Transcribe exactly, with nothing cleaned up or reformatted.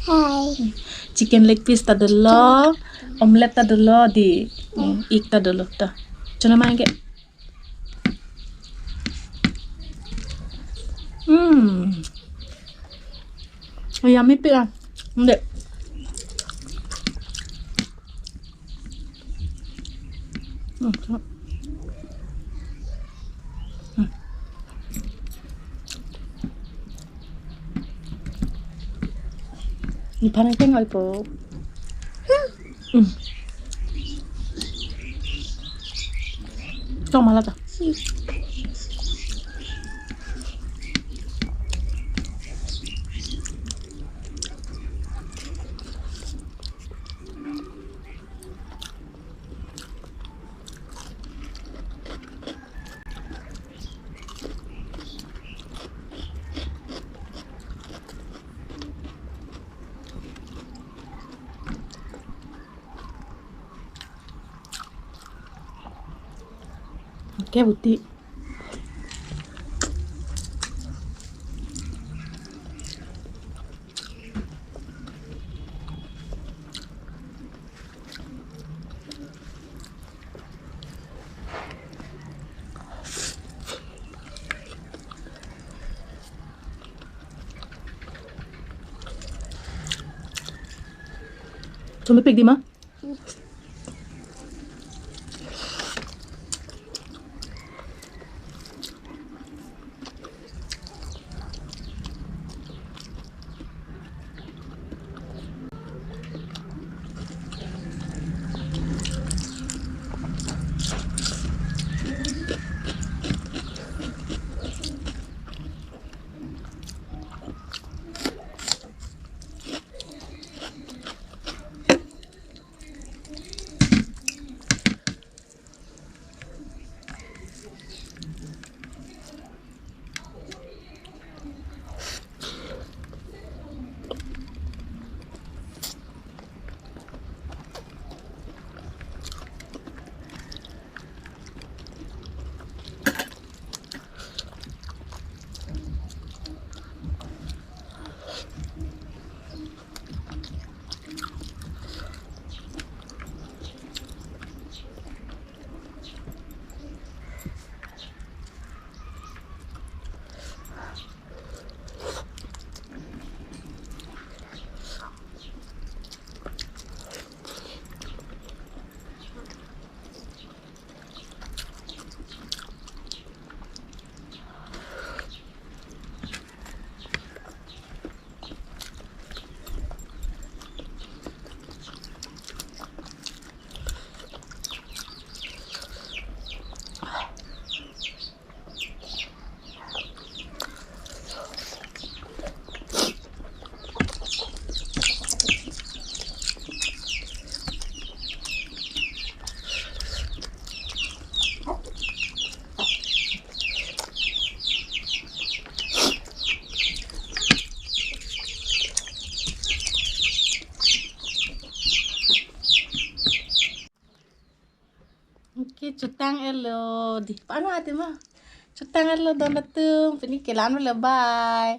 Hi. Chicken leg piece ta dolo, omelette ta dolo di. Hmm, egg ta dolo ta. Chonamang ke. Hmm. Oh, yummy pik ah. Hindi. Hmm, sarap. Hmm. Ni parang tengok po. Hmm. Tong malat ah. Oke, buti. Chomepik di ma? Oke, chotang-et lo di. Paano ate ma? Chotang-et lo don atum, pini ke la-an lo, bye.